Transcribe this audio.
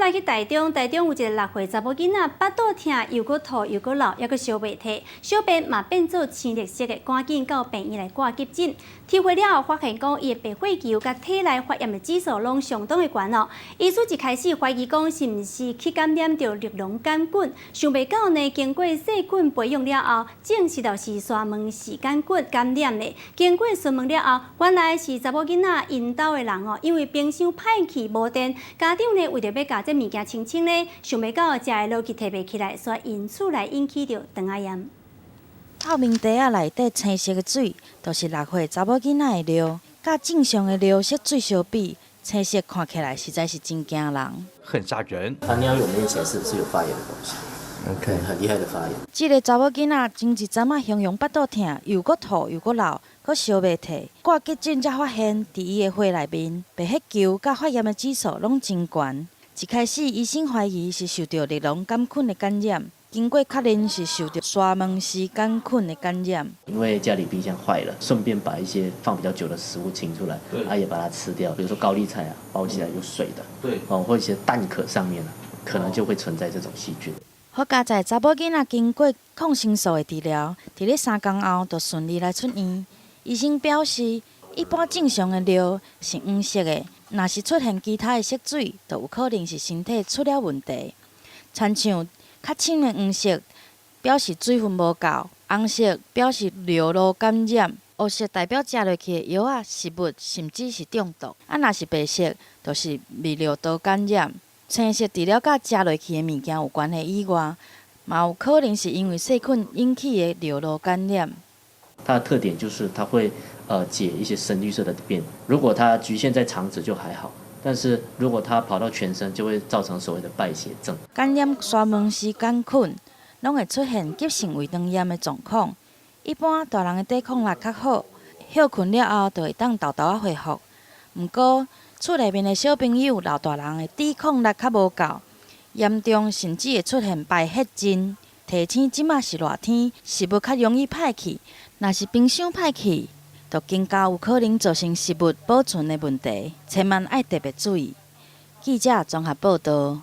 來去台中，台中有一个6歲查某囡仔，腹肚疼，又閣吐又閣流，猶閣燒袂退，小便嘛變做青綠色的，趕緊到病院來掛急診。抽血了後發現講，伊的白血球佮體內發炎的指數攏相當的懸哦。醫師一開始懷疑講是毋是去感染著綠脓桿菌，想袂到呢，經過細菌培養了後，證實著是沙門氏桿菌感染的。經過詢問了後，原來是查某囡仔𪜶兜的人哦，因為冰箱歹去無電，家長呢為著欲共這物件清清咧，想袂到食的落去提袂起來，所以因此來引起著腸仔炎。透明袋仔內底青色的水，就是6歲查某囡仔的尿，佮正常的尿色水相比，青色看起來實在是真驚人。很嚇人。他尿有沒有顯示是有發炎的東西？ OK，很厲害的發炎。這个查某囡仔前一陣仔形容腹肚疼，又閣吐又閣流，閣燒袂退。掛急診才發現，佇伊的血內面，白血球佮發炎的指數攏真懸。一開始醫生懷疑是受著綠脓桿菌的感染，經過確認是受著沙門氏桿菌的感染。因為家裡冰箱壞了，順便把一些放比較久的食物清出來，啊也把它吃掉，比如說高麗菜啊，包起來有水的，哦，或一些蛋殼上面可能就會存在這種細菌。好佳哉查某囡仔經過抗生素的治療，佇咧3工後就順利來出院。醫生表示，一般正常的尿是黃色的，若是出現其他的色水，就有可能是身體出了問題。親像較深的黃色，表示水分無夠；紅色表示尿路感染；烏色代表食落去的藥仔、食物，甚至是中毒。啊，若是白色，就是泌尿道感染。青色除了佮食落去的物件有關係以外，嘛有可能是因為細菌引起的尿路感染。它的特點就是它會解一些深綠色的便。如果它局限在腸子就還好，但是如果它跑到全身，就會造成所謂的敗血症。感染沙門氏桿菌，攏會出現急性胃腸炎的狀況。一般大人的抵抗力較好，歇睏了後就會當沓沓仔恢復。毋過，厝內面的小朋友、老大人的抵抗力較無夠，嚴重甚至會出現敗血症。提醒這馬是熱天，食物較容易歹去，若是冰箱歹去，就更加有可能造成食物保存的問題，千萬愛特別注意。記者綜合報道。